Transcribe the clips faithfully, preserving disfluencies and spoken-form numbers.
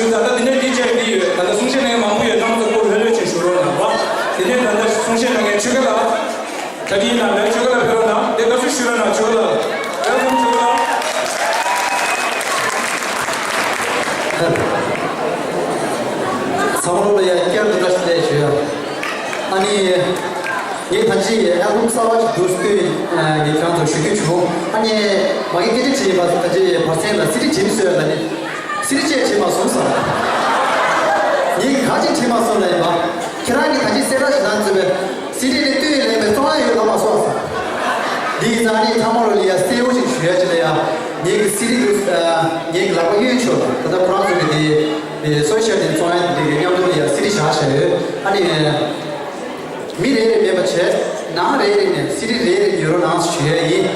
ད་ལྟ་འདི་ནས་འདི་བཅར་གྱི་ཡོད། ད་ལྟ་གསུང་བཤད་གནང་མཁན་མང་པོ་ཡོད། རྣམ་པ་ཚོ་སྐོར་ལྷོད་ལྷོད་བྱས་ཞུ་རོགས་གནང་བ། དེ་ནས་ད་ལྟ་གསུང་བཤད་གནང་མཁན་ཆོས་དགའ་ལགས། ད་འདི་ཡིན་ན་ལས་ཆོས་དགའ་ལགས་ཕེབས་རོགས་གནང་། དེ་སྐབས་སུ་ཞུ་རོགས་གནང་། ཆོས་དགའ་ལགས། Welcome ཆོས་དགའ་ལགས། ཚང་མ་ལ་ཡང་བསྐྱར་དུ་བཀྲ་ཤིས་བདེ་ལེགས་ཞུ་ཡ། ཨ་ནི། ངས་ད་ཅི་ཨལ་བམ་གསར་པ་ཞིག་འདུག་སེ་ངས་ཁྱེད་རང་ཚོར་ཞུ་རྒྱུ་བྱུང་། ཨ་ནི་མ་གི་སྐད་ཆ་དྲིས་པ་ད་ཅི་བར་མཚམས་ལ་སི་ཌི་བྲིས་མི་བཟོས་ལ་ནི་སི་ཌི་བཅས་བྱེད་མ་སོང་ཟེར། ངས་ག་ཅི་བྲིས་མ་སོང་ལ་ཡིན་པ། ཁྱེད་རང་གིས་ད་ཅི་གསལ་བསྒྲགས་ཤིག་གནང་ཚུལ་བས་སི་ཌི་ནི་ལྟོས་ལེན་པའི་བཙོང་ཡ་ཡོད་ལ་མ་སོང་ཟེར། འདི་ཡིན་ཙང་ནི་ཚང་མ་ལོ་ལི་ཡ་གསལ་བོ་ཞིག་ཞུ་ཡ་ཅི་ལ་ཡ། ངེད་ཀྱི་སི་ཌི་འདུག་ངེད་ཀྱི་ལག་པ་གཡོན་ཕྱོགས་ད་ལྟ་ཁོ་རང་ཚོ་གི་དེ་སོ་ཤལ་དེ་བཙོང་ཡ་དེ་འདྲ་གི་མཉམ་དུ་ལ་ཡ་སི་ཌི་བཞག་བཞག་ཡོད། ཨ་ནི། མི་རེ་རེ་མེད་པ་བྱས། ནང་རེ་རེ་ནས་སི་ཌི་རེ་རེ་ཉོ་རོགས་གནང་ཞུ་ཡ་ཡིན།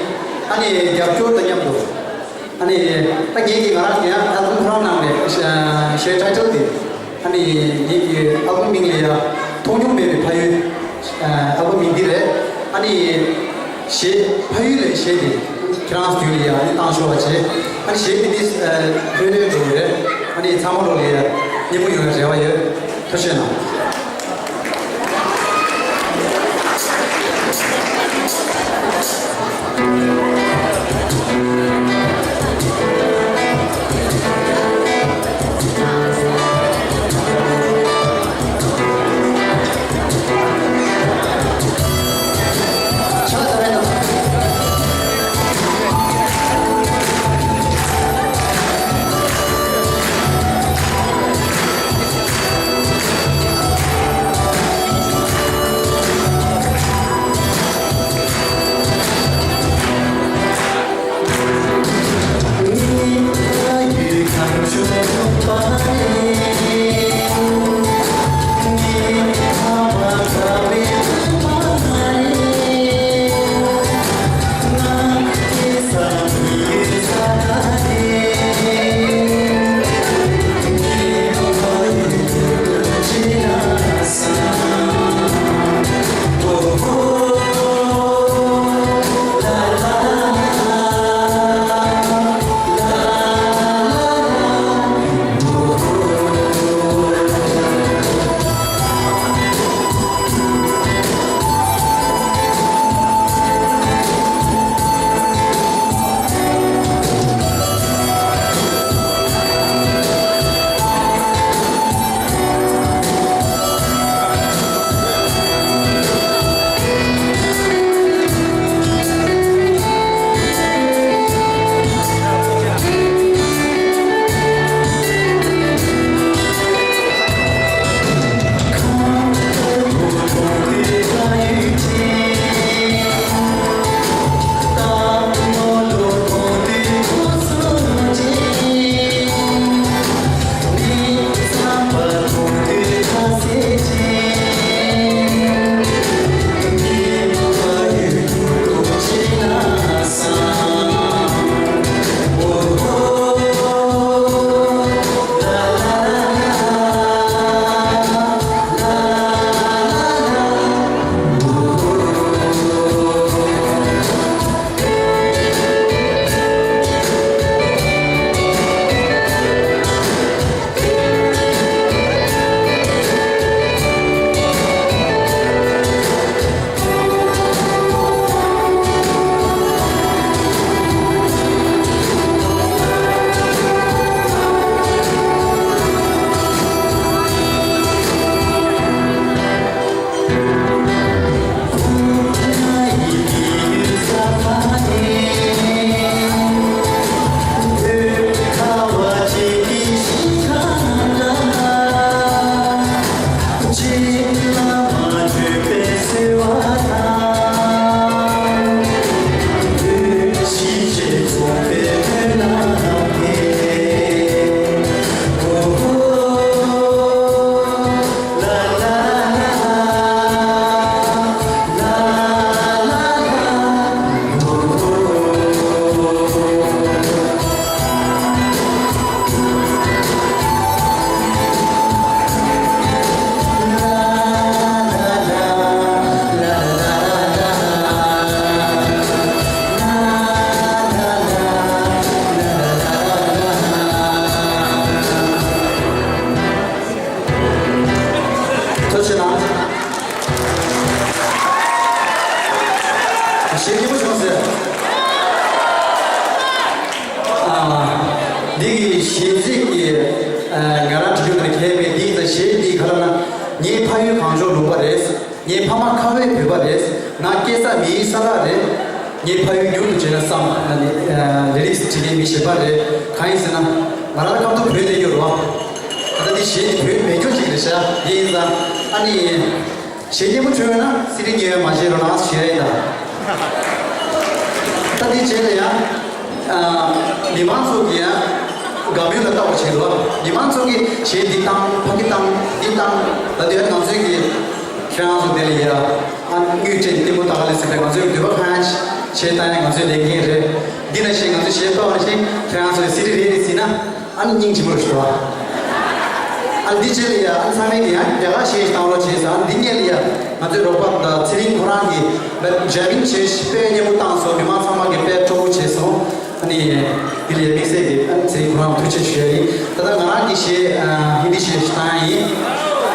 ཨ་ནི་རྒྱབ་སྐྱོར་དང་མཉམ་དུ། ཨ་ནི་ད་ངེད་ཀྱིས་ང་རང་གི་ཡང་ཨལ་བུམ་ཁོ་རང་ནང་ནས་གཞས་ཊའི་ཊལ་དེ། ཨ་ནི་ངེད་ཀྱི་ཨལ་བུམ་མིང་ལ་ཡ་མཐོང་མྱོང་མེད་པའི་ཕ་ཡུལ། ཨལ་བུམ་མིང་འདི་རེད། ཨ་ནི་གཞས་ཕ་ཡུལ་ལ་གཞས་དེ་ཁྱེད་རང་ཚོ་མདུན་ལ་ཡ་ཨ་ནི་བཏང་ཤོག་པ་བྱས། ཨ་ནི་གཞས་འདི་ནི་ལྷོད་ལྷོད་འགྲོ་གི་རེད། ཨ་ནི་ཚང་མ་ལོ་ལ་ཡ་སྙན་མོ་ཡོང་བའི་རེ་བ་ཡོད། ཐུགས་རྗེ་གནང་། གཞས་ཚིག་གི་ང་རང་བྲིས་རྒྱུ་དེ་གལ་མེད། འདི་ཡིན་ཙང་གཞས་འདི་ག་ལབ་ན། ངའི་ཕ་ཡུལ་གངས་ལྗོངས་ལུང་པ་རེད། ངའི་ཕ་མ་ཁ་བའི་བོད་པ་རེད། ང་སྐྱེས་ས་མིའི་ས་ཐག་རེད། ངའི་ཕ་ཡུལ་མྱུར་དུ་བརྗེད་ན་བསམ། ལ་ནི་ལི་རིགས་བྲིས་མཁན་མི་གཞན་པ་རེད། གང་ཡིན་ཟེར་ན། ང་རང་སྐབས་ཐོག་བོད་བསྡད་རྒྱུ་རེད་བ། ད་ལྟ་འདི་གཞས་འདི་བོད་མེད་རྒྱུ་ཅིག་རེད་ཤག་འདི་ཡིན་ཙང་ཨ་ནི། གཞས་སྙན་པོ་བྲིས་ཡོད་ན་སི་ཌི་ཉོས་མ་བཞེས་རོགས་གནང་ཞུ་ཡ་ཡིན་ད། ད་འདི་རྗེས་ལ་ཡང་། ཨ། མི་མང་ཚོ་གིས་ཡང་། དགའ་མོས་ལ་ལྟ་བ་བྱེད་རོགས། མི་མང་ཚོ་གིས་གཞས་འདི་བཏང་། ཕ་གི་བཏང་། འདི་བཏང་། ད་དུང་ང་ཚོའི་གི་ཁྱེད་རང་ཚོ་དེ་ལ་ཡ། ཨ། དངུལ་སྤྲད་ལྟད་མོ་ལྟ་ག་ལ་ཟེར་ཏེ་ང་ཚོའི་འདོད་པ་གང་ཡང་བྱས་བཏང་ཡ་ང་ཚོའི་ལས་འགན་རེད། འདི་ནང་བཞིན་ང་ཚོས་གཞས་ཕབ་པ་ནང་བཞིན་ཁྱེད་རང་ཚོས་སི་ཌི་རེ་རེ་བརྩིས་ན། ཨ་ནི་སྙིང་རྗེ་མོ་རེད་ཤག་ཨ་ནི་འདི་རྗེས་ལ་ཡ། ཨ་ནི་ཚང་མས་ཀྱི་ཡང་རྒྱ་གར་གཞས་ཤིག་བཏང་རོགས་བྱས་ཟེར། ཨ་ནི་འདི་སྔོན་ལ་ཡ། ང་ཚོའི་རོགས་པ་ཚེ་རིང་ཁོ་རང་གིས་མཇལ་མིན་བྱས་དཔེ་སྙན་པོ་བཏང་སོང་། མི་མང་ཚང་མ་གིས་དཔེ་སྤྲོ་བོ་བྱས་སོང་། ཨ་ནི་འདི་ལ་ཡ་དམིགས་བསལ་གྱི་ཨ་ནི་ཚེ་རིང་ཁོ་རང་ལ་ཐུགས་རྗེ་ཆེ་ཞུ་ཡ་ཡིན། ད་ལྟ་ང་རང་གི་གཞས། ཨ། ཧིན་དི་གཞས་ཤིག་བཏང་ཡ་ཡིན།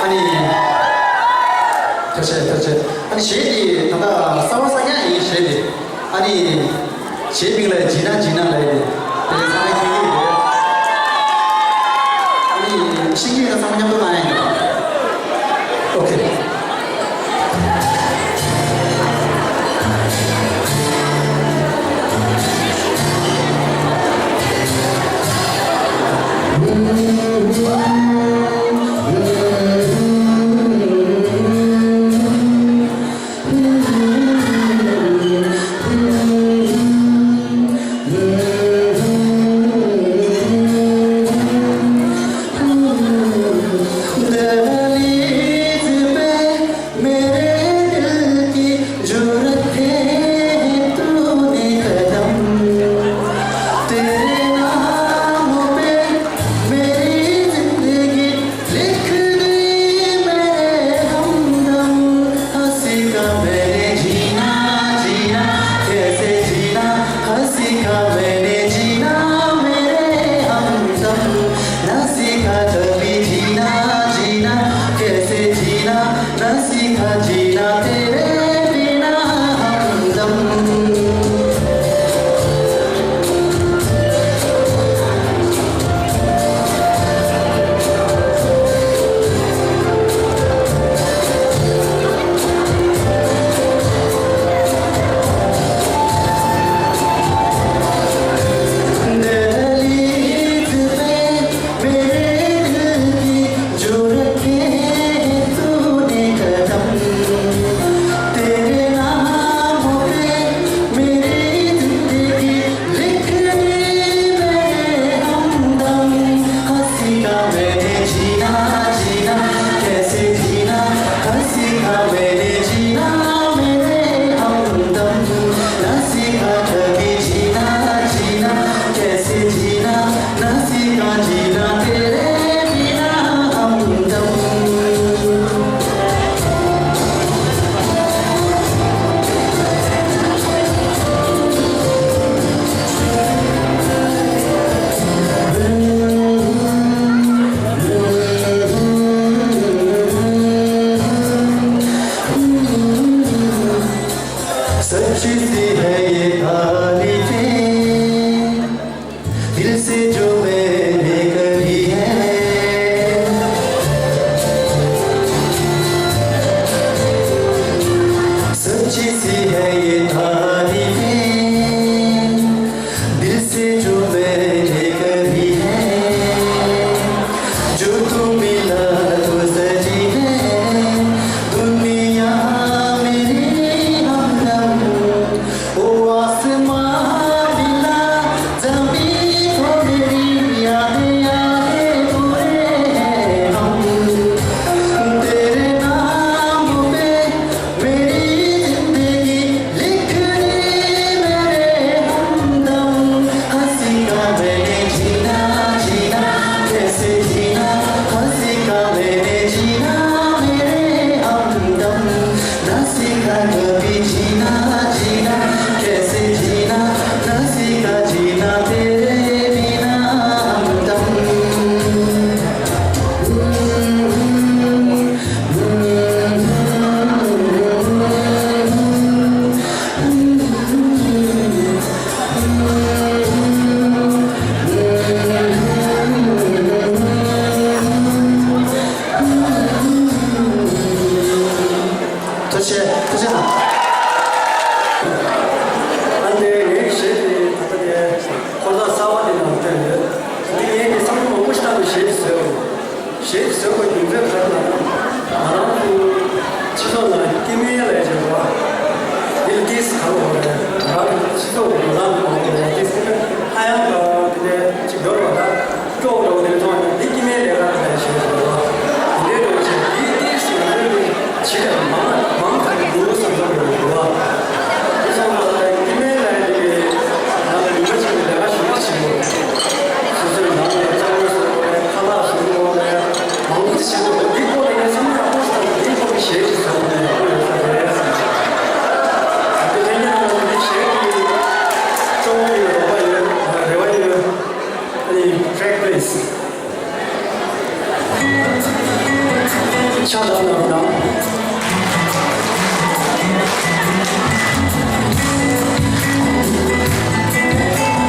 ཨ་ནི། ཐུགས་རྗེ་ཆེ། ཐུགས་རྗེ་ཆེ། ཨ་ནི་གཞས་འདི་ད་ལྟ་གསར་པ་གསར་རྐྱང་ཡིན། གཞས་འདི། ཨ་ནི། གཞས་མིང་ལ་ཇི་ན་ཇི་ན་ལབ་ཡ་དེ། དེ་ཚང་མས་མཁྱེན་གྱི་ཡོད་རེད། ཨ་ནི་ཤེས་ཀྱི་ཡོད་ན་ཚང་མ་མཉམ་དུ་བཏང་ཡ་ཡིན། ཨོ་ཁེ། འདི་སྐྱེ་དམན་ལས་ཀ་དང་ཞེས་པ་རེད་བ། འདི་འདྲའི་འགྲོ་བྱེད་འདི་ཏིས་ང་ཚོའི་གི་བྱེད་ཀྱང་མང་མང་དང་འདུག་བསམ་བསམ་རེད་བ། དེ་སོང་ཙང་སྐྱེ་དམན་ལ་འདི་གི་ང་ལ་ནུས་པ་ཆེན་པོ་ལས་ཀ་ཞུ་གི་བྱེད་དགོས། སོ་སོའི་ནང་ལ་རྩྭ་དངོས་སོགས་རེད། ཁ་ལག་བཟོ་དགོས་རེད། མང་པོ་ཞིག་འདུག་འདི་སྐོར་ལ་ངས་བསམ་ཡག་པོ་ཞིག་དང་འདིའི་སྐོར་གྱི་གཞས་ཤིག་བཟོ་ཐུབ་ན་ཡག་པོ་ཡོད་ས་རེད་བསམ་སོང་། ད་ལྟ་ལྷན་རྒྱས་རྣམས་ལ་འདི་གཞས་ཀྱི་གཙོ་བོ་ཡོད་རོགས་པ་ཡོད། རེ་བ་ཡོད། ཨ་ནི་track please. ཕྱག་བརྡབ་གནང་རོགས་གནང་།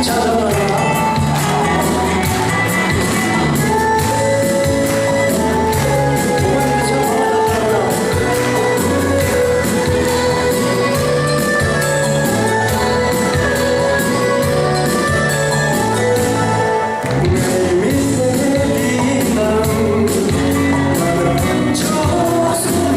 ཕྱག་བརྡབ་གནང་རོགས་གནང་།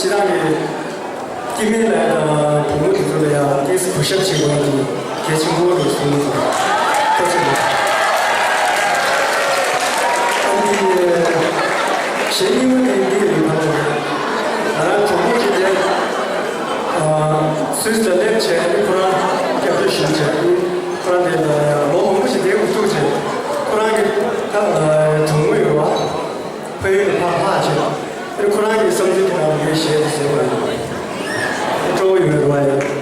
ཁྱེད་རང་གི་སྐྱེ་དམན་ལ་དང་བུ་མོ་དེ་ཚོ་ལ་ཡང་ཏོག་ཙམ་གུས་ཞབས་བྱེད་དགོས་པ་འདི་གལ་ཆེན་པོ་རེད་བསམ་གྱི་འདུག་ཐུགས་རྗེ་ཆེ། ཨ་ནི་གཞས་རྙིང་པ་དེ་འདི་རེད། ཕ་ཚོ་ང་རང་གྲོགས་པོ་ཅིག་དེ་སུད་སི་ལ་སླེབས་བྱས་ནས་ཁོ་རང་སྐྱབས་བཅོལ་ཞུས་བྱས། ཁོ་རང་དེ་ལ་ལོ་མང་པོ་ཞིག་བསྡད་འདུག་བྱས། ཁོ་རང་གི་ད་གྲོགས་མོ་ཡོད་པ། ཕ་ཡུལ་ལ་ཕར་ལྷག་བྱས། དེར་ཁོ་རང་གི་བསམ་ཚུལ་དེ་དང་ངའི་གཞས་དེ་ཟེར་བ་ཡིན། སྤྲོ་བོ་ཡོད་རེད་བ་ཡ།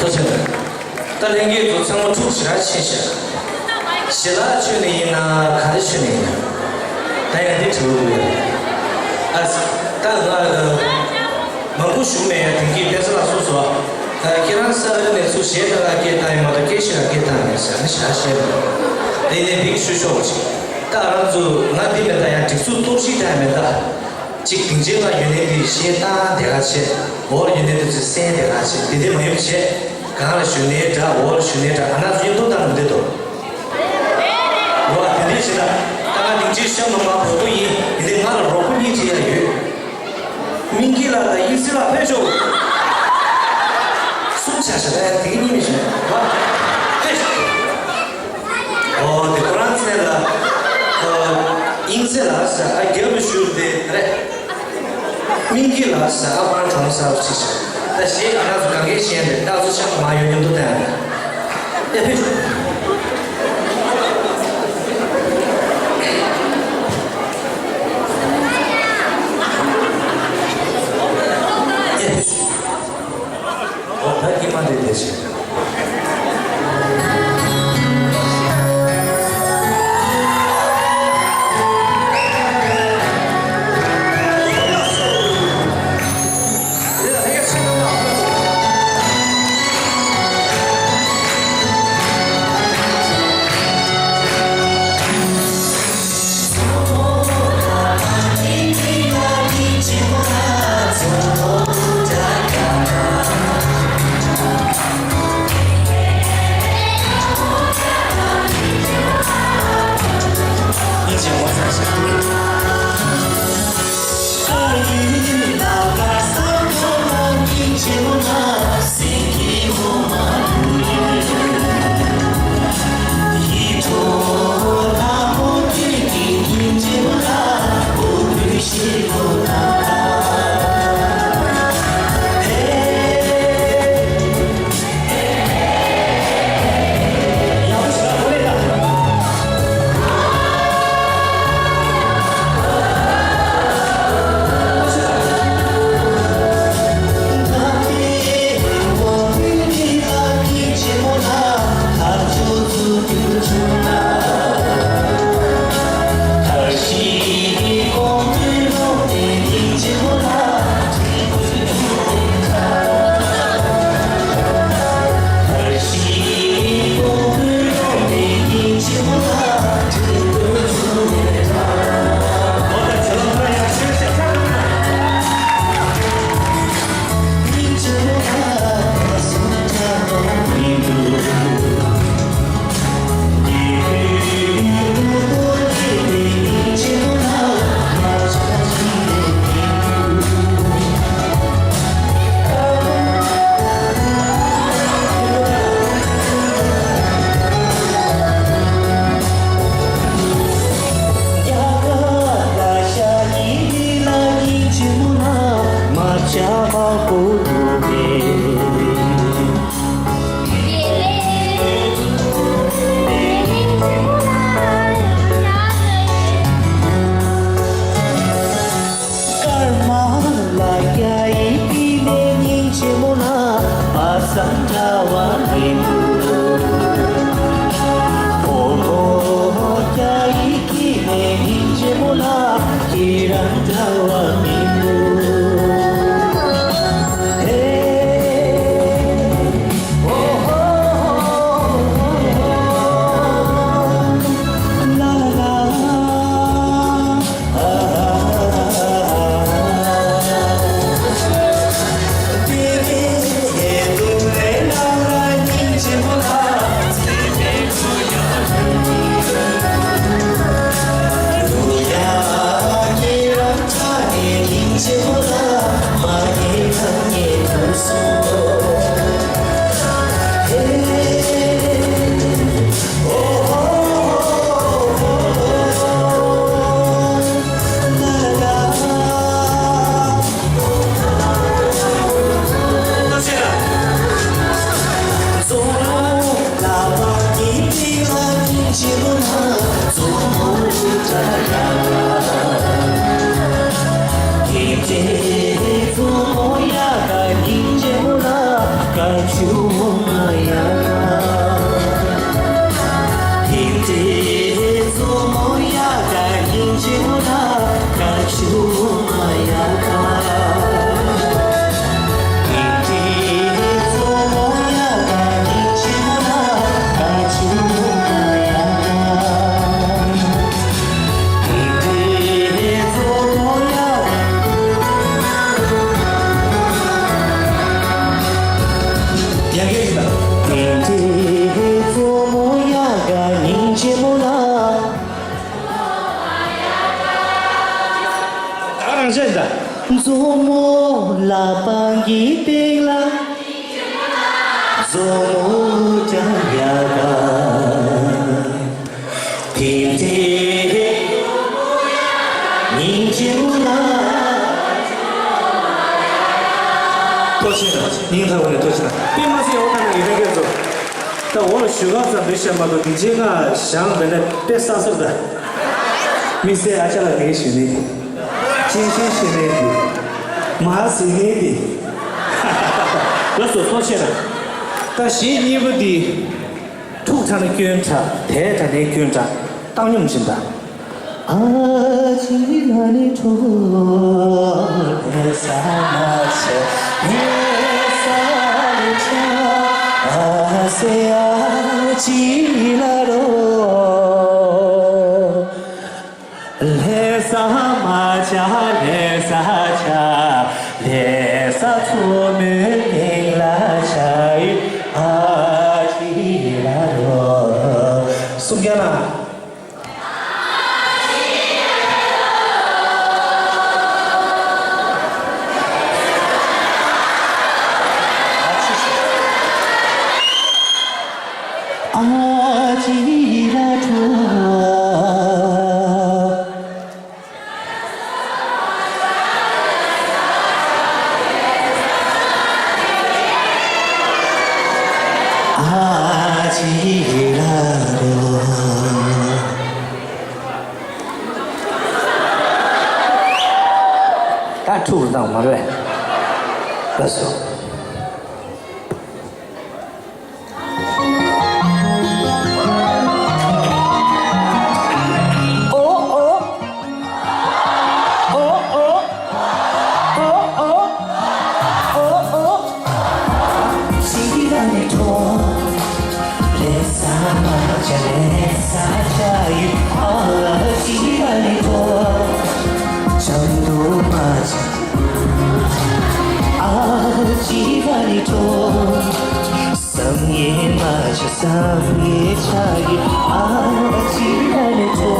ཐུགས་རྗེ་ཆེ། ད་ལྷན་རྒྱས་ཚོ་ཚང་མ་ཐུགས་ཞེ་དྲག་ཆེ་ཞེ། ཞལ་ལག་མཆོད་ནས་ཡིན་ན་ག་རེ་མཆོད་ནས་ཡིན་ན། ད་ཡང་འདི་དྲི་བ་དགོས་ཡ། ཨ། ད་ང་མང་པོ་ཞུ་མེད་ཡ། དེང་གི་དཔེ་ཆ་ལ་སོ་སོ། ད་ཁྱེད་རང་ས་རི་ནས་ཚུར་གཞས་ད་ག་སྐད་བཏང་ཡིན་མ་གཏོགས་སྐད་ཤེས་ར་སྐད་བཏང་མེད་ཟེར་ནི་ཞག་བཤད་པ། དེ་ནས་འདི་ཞུ་ཆོག་ཅིག་ད་རང་ཚོ་ང་འདི་མེད་ད་ཡང་སྒྲིག་འཛུགས་གཏོར་བཤིག་བཏང་མེད་ད། གཅིག་སྡིངས་ཆའི་སྒང་ཡོད་ནའི་དེ་གཞས་བཏང་དེ་ག་བྱེད། འོག་ལ་ཡོད་ནའི་དེ་ཚོས་གསན་དེ་ག་བྱེད། དེ་དེ་མ་ཡོང་བྱེད། སྒང་ལ་བཞུགས་ནའི་འདྲ། འོག་ལ་བཞུགས་ནའི་འདྲ། ང་རང་ཚོ་མཉམ་དུ་བཏང་ན་མི་བདེ་དོ། འོ་དེ་འདྲས་བྱེད་ན་ད་ང་སྡིངས་ཆའི་གཤམ་ལ་མར་འབོད་སྐུལ་ཡིན། དེ་འདྲས་ང་ལ་རོགས་པ་གཉིས་བྱེད་ཡ་ཡོད། སྨིན་སྐྱིད་ལགས་དང་དབྱིངས་སེང་ལགས་ཕེབས་ཤོག་གསུམ་ཆ་བཞག་ཨ། དེ་གཉིས་མི་བྱེད་བ། ཕེབས་ཤོག་ཨོ་དེ་ཁོ་རང་ཚེ་ལ། ཨོ་དབྱིངས་སེང་ལགས་ཟེར་ཨ། རྒྱབ་ལ་བཞུགས་དེ་རེད། སྨིན་སྐྱིད་ལགས་ཟེར་ཨ། པང་གྲོང་གསར་ཆེ་ཆེ། ད་གཞས་ང་རང་ཚོ་གང་གའི་གཞས་འདི་རྟགས་ཚོ་ཆགས་མ་ཡོད་མཉམ་དུ་བསྟན་ཡ། ཨེ་ཕེབས་ཤོག་ཨེ་ཕེབས་ཤོག་འོ་ད་ཀྱེ་མ་དེ་དེ་བྱེད། ལ། བཟོ་མོ་ཀྱང་ཡག་ག་དེ་འདྲའི་སྙིང་རྗེ་མོ་ལ། ཐུགས་རྗེ་ཆེ། སྙིང་ཐག་པ་ནས་ཐུགས་རྗེ་ཆེ། དཔེ་མ་སྲིད་འོ་ད་ནང་གི་ལྷན་རྒྱས་ཚོ། ད་འོ་ལ་ཞུ་ག་ཙམ་དུ་བཤད་མ་གཏོགས་ཉིན་རྗེས་ང་ཞང་བས་ན་དཔེ་བསགས་སོ་ད། དམིགས་བསལ་ཨ་ཅག་ལགས་ངས་ཞུ་ནི་འདི། ཅིན་ཤིན་ཞུ་ནི་འདི། མ་ཟི་ནི་འདི། ལགས་སོ་ཐུགས་རྗེ་ཆེ། ད་གཞས་གཉིས་པ་འདི། ཐུག་དྲགས་ན་སྐྱོན་དྲགས། དལ་དྲགས་ན་སྐྱོན་དྲགས། བཏང་སྙོམས་བཞིན་པ། ཨ་ཅི་ལ་ནི་ཁྲོ་ལྷ་ས་མ་ཆ་ལྷ་ས་ལ་ཆ། ཨ་སེ་ཨ་ཅི་ལ་རོ། ལྷ་ས་མ་ཆ་ལྷ་ས་ཆ། ལྷ་ས་མཚོ་མོའི་གླིང་ལ་ཆ་ཡོད། ཨ་ཅི་ལ་རོ། གསུང་རྒྱ་ལ། ཨ་ཅི་ར་ཁྲོ། ཨ་ཅི་ར་ཁྲོ། ད་ཐུག་དང་མ་རེད། ལགས་སོ། བསམ་ཡས་མ་ཆགས་བསམ་ཡས་ཆགས་ཡོད། ཨ་ཅི་ལ་ནི་ཐོ།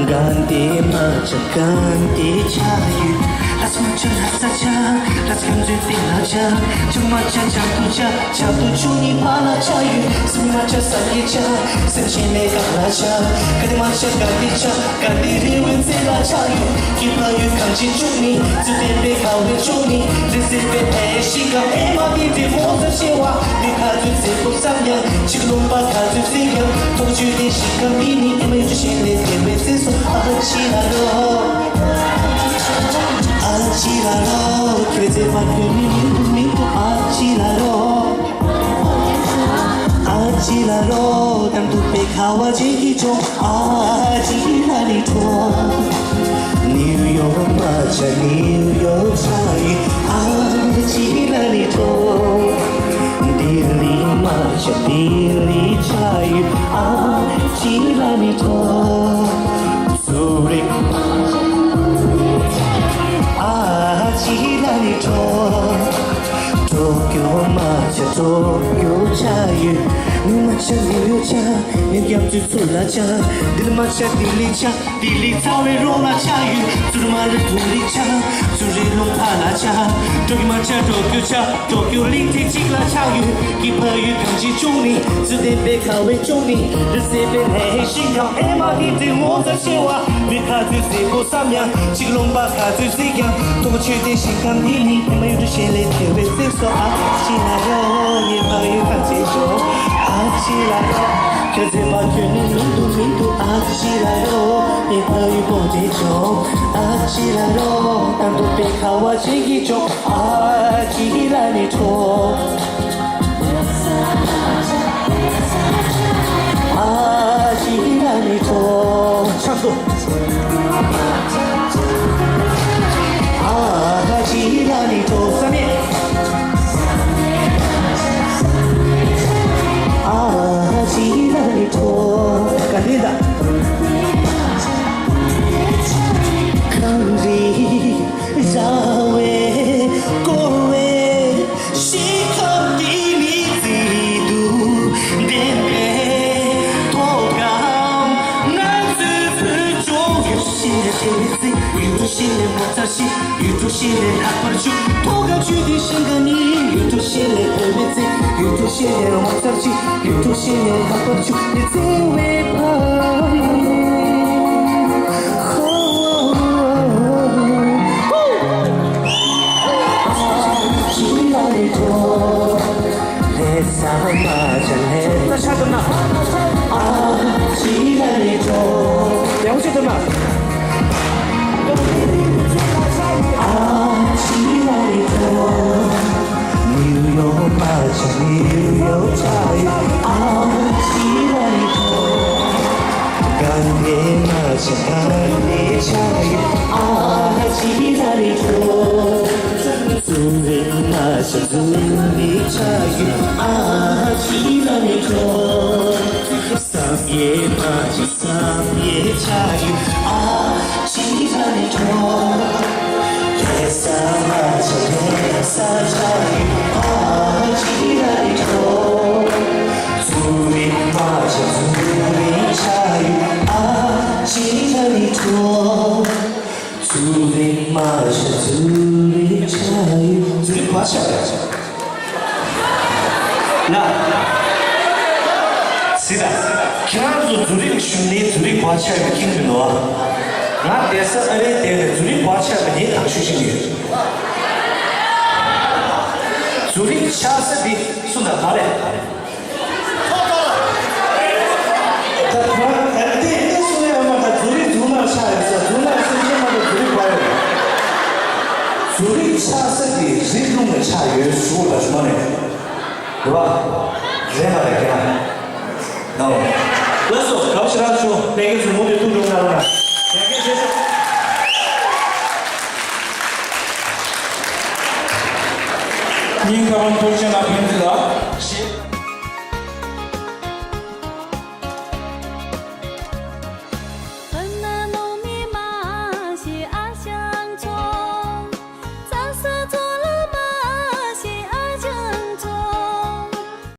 གན་དེ་མ་ཆགས་གན་དེ་ཆགས་ཡོད། ལྷ་ས་མ་ཆགས་ལྷ་ས་ཆགས། ལྷ་ས་ཁམས་ཚོའི་སྟེང་ལ་ཆགས། ཆགས་མ་ཆགས་ཆགས་དུ་ཆགས། ཆགས་དུ་ཆུ་ནི་ཕ་ལ་ཆགས་ཡོད། སེམས་མ་ཆགས་བསམ་ཡས་ཆགས། སེམས་ཤེས་ནས་ག་ལ་ཆགས། ག་དེ་མ་ཆགས་ག་དེ་ཆགས། ག་དེ་རི་བོའི་རྩེ་ལ་ཆགས་ཡོད། སྐྱིད་པ་ཡོད་གང་ཅི་བྱུང་ནི། ཚུལ་ལྡན་པའི་ཁ་བའི་བྱུང་ནི། རི་སེར་པའི་ཕའི་ཤི་ག་ཨེ་མ་དེ་དེ་མོ་ཚ་ཆེ་བ། མི་ཁ་ཚོད་ཚེ་པོ་བསམ་ཡང་ཅིག་ལུང་པ་ཁ་ཚོད་ཚིག་ཡང་ཐོག་ཆུ་དེ་ཤི་ག་མི་ནི་ཨེ་མ་ཡོད་ཤེས་ལས་དེ་བའི་ཚེ་སོ། ཨ་ཅི་ལ་རོ། ཨ་ཅི་ལ་རོ། ཁྱོད་ཚེ་མ་ཁྱོད་ནི་མི་མི་མི་ཨ་ཅི་ལ་རོ། ཨ་ཅི་ལ་རོ། དམ་དུ་པའི་ཁ་བ་ཅིག་གིས་ཅོ། ཨ་ཅི་ལ་ནི་ཁྲོ། ནིའུ་ཡོག་མ་ཆ་ནིའུ་ཡོག་ཆ་ཡི། ཨ་ཅི་ལ་ནི་ཁྲོ། ལྡི་ལི་མ་ཆ་ལྡི་ལི་ཆ་ཡི། ཨ་ཅི་ལ་ནི་ཁྲོ། ཨ་ཅི་ལ་ནི་ཁྲོ། ཏོ་ཀྱོ་མ་ཆ་ཏོ་ཀྱོ་ཆ་ཡོད། ནི་མ་ཆ་ནི་ཡོད་ཆ། ནི་རྒྱ་མཚོའི་ཚུལ་ལ་ཆ། ལྡི་ལི་མ་ཆ་ལྡི་ལི་ཆ། ལྡི་ལི་ཚ་བའི་རོ་ལ་ཆ་ཡོད། ཚུར་མ་ལི་ཐུ་ལི་ཆ། ཚུར་རི་ལུང་ཕ་ལ་ཆ། ཏོ་ཀྱོ་མ་ཆ་ཏོ་ཀྱོ་ཆ། ཏོ་ཀྱོ་གླིང་ཐེ་གཅིག་ལ་ཆགས་ཡོད། སྐྱིད་པ་ཡོད་གང་ཅི་བྱུང་ནི། ཚུལ་ལྡན་པའི་ཁ་བའི་བྱུང་ནི། རི་སེར་པའི་ལྷའི་ཤིང་ཁམས་ཨེ་མ་དེ་དེ་ངོ་ཚ་ཆེ་བ། མི་ཁ་ཚོད་ཚེ་པོ་བསམ་ཡང་ཅིག་ལུང་པ་ཁ་ཚོད་ཚིག་ཡང་ཐོག་ཆོས་དེ་ཤིང་ཁམས་དེ་ནི་ཨེ་མ་ཡོད་དུ་ཤེས་ལས་དེ་བའི་ཚེ་སོ། ཨ་ཅི་ལ་རོ་ཉེ་ཕ་ཡུལ་ཁ་ཚེ་ཤོ། ཨ་ཅི་ལ་རོ་ཁྱོད་ཚེ་པ་ཁྱོད་ནི་མིན་དུ་མིན་དུ། ཨ་ཅི་ལ་རོ་ཉེ་ཕ་ཡུལ་པོ་དེ་ཆོ། ཨ་ཅི་ལ་རོ་དམ་དུ་པའི་ཁ་བ་ཅིག་གིས་ཆོ། ཨ་ཅི་ལ་ནི་ཁྲོ། ཨ་ཅི་ལ་ནི་ཁྲོ། ཆབ་སོ། ཨ་ཅི་ལ་ནི་ཁྲོ། བསམ་ཡས། ཨ་ཅི་ལ་ནི་ཁྲོ། ག་འདི་ད། གངས་རི་ར་བས་བསྐོར་བའི་ཤིང་ཁམས་འདི་ནི་མཛེས་སྡུག་ལྡན་པའི་མཐོ་སྒང་ང་ཚོའི་བོད་ལྗོངས་ཡོད་ཤེས་ ཤེས་ལས་བོད་མི་བརྩི། ཡུལ་གྲུ་ཤེས་ནས་ངོ་མཚར་ཆེ། ཡུལ་གྲུ་ཤེས་ནས་ལྷག་པར་ཆུ་ནི་བརྩེ་བའི་ཕ་ཡུལ། ཧོ། ཅི་ལ་ལས་འགྲོ། ལས་ས་མ་ཆ་ལས། ལ་ཆ་དུ་ན། ཨ་ཅི་ལ་ལས་འགྲོ། ཡང་ཅི་དུ་ན། ཨ་ཅི་ལ་ལས་འགྲོ། ནིའུ་ཡོག་མ་ཆ་ནིའུ་ཡོག་ཆ་ཡོད། ཨ་ཅི་ལ་ལས་འགྲོ། གྷན་དྷི་མ་ཆ་གྷན་དྷི་ཆ་ཡོད། ཨ་ཅི་ལ་ལས་འགྲོ། ཙུ་རིན་མ་ཆ་ཙུ་རིན་ཆ་ཡོད། ཨ་ཅི་ལ་ལས་འགྲོ། བསམ་ཡས་མ་ཆ་བསམ་ཡས་ཆ་ཡོད། ཨ་ཅི་ལ་ལས་འགྲོ། རེ་ས་མ་ཆ་རེ་ས་ཆ་ཡོད། ཨ་ཅི་ལ་ལས་འགྲོ། ཙུ་རིན་མ་ཆ་ཙུ་རིན་ཆ་ཡོད། ཨ་ཅི་ལ་ལས་འགྲོ། ཙུ་རིན་མ་ཆ་ཙུ་རིན་ཆ་ཡོད། ཙུ་རིན་མ་ཆ་རེད། ལ། སི་ད། ཁྱེད་རང་ཚོ་ཛུ་རིག་ཞུ་ནས་ཛུ་རིག་བར་ཆད་པའི་ཁྱིམ་དུ་འགྲོ་བ། ང་བསྡད་ས་ཨ་རིའི་སྟེང་ནས་ཛུ་རིག་བར་ཆད་པའི་ཉིན་དང་ཤུལ་ཤིག་ཡོད། ཛུ་རིག་ཆགས་ས་དེ་སུ་དང་ག་རེད། ད་ཁོ་རང་ག་རེ་དེ་སུ་ཡང་མ་ད་ཛུ་རིག་ཛུ་ན་ཆགས་ཡོད་ས་ཛུ་ན་སུ་ཡང་མ་ད་ཛུ་རིག་བར་ཡོད། ཛུ་རིག་ཆགས་ས་དེ་རི་ཀླུང་ནས་ཆགས་ཡོད་ཟེར་ལ་ཞུ་མ་རེད། རེད་བ། རེད་མ་རེད་ཀྱང་། ནའོ། ལགས་སོ། དགའ་བ་ཞེ་དྲག་བྱུང་། ལྷན་རྒྱས་ཚོ་མུ་མཐུད་ཐུགས་སྤྲོ་གནང་རོགས་གནང་།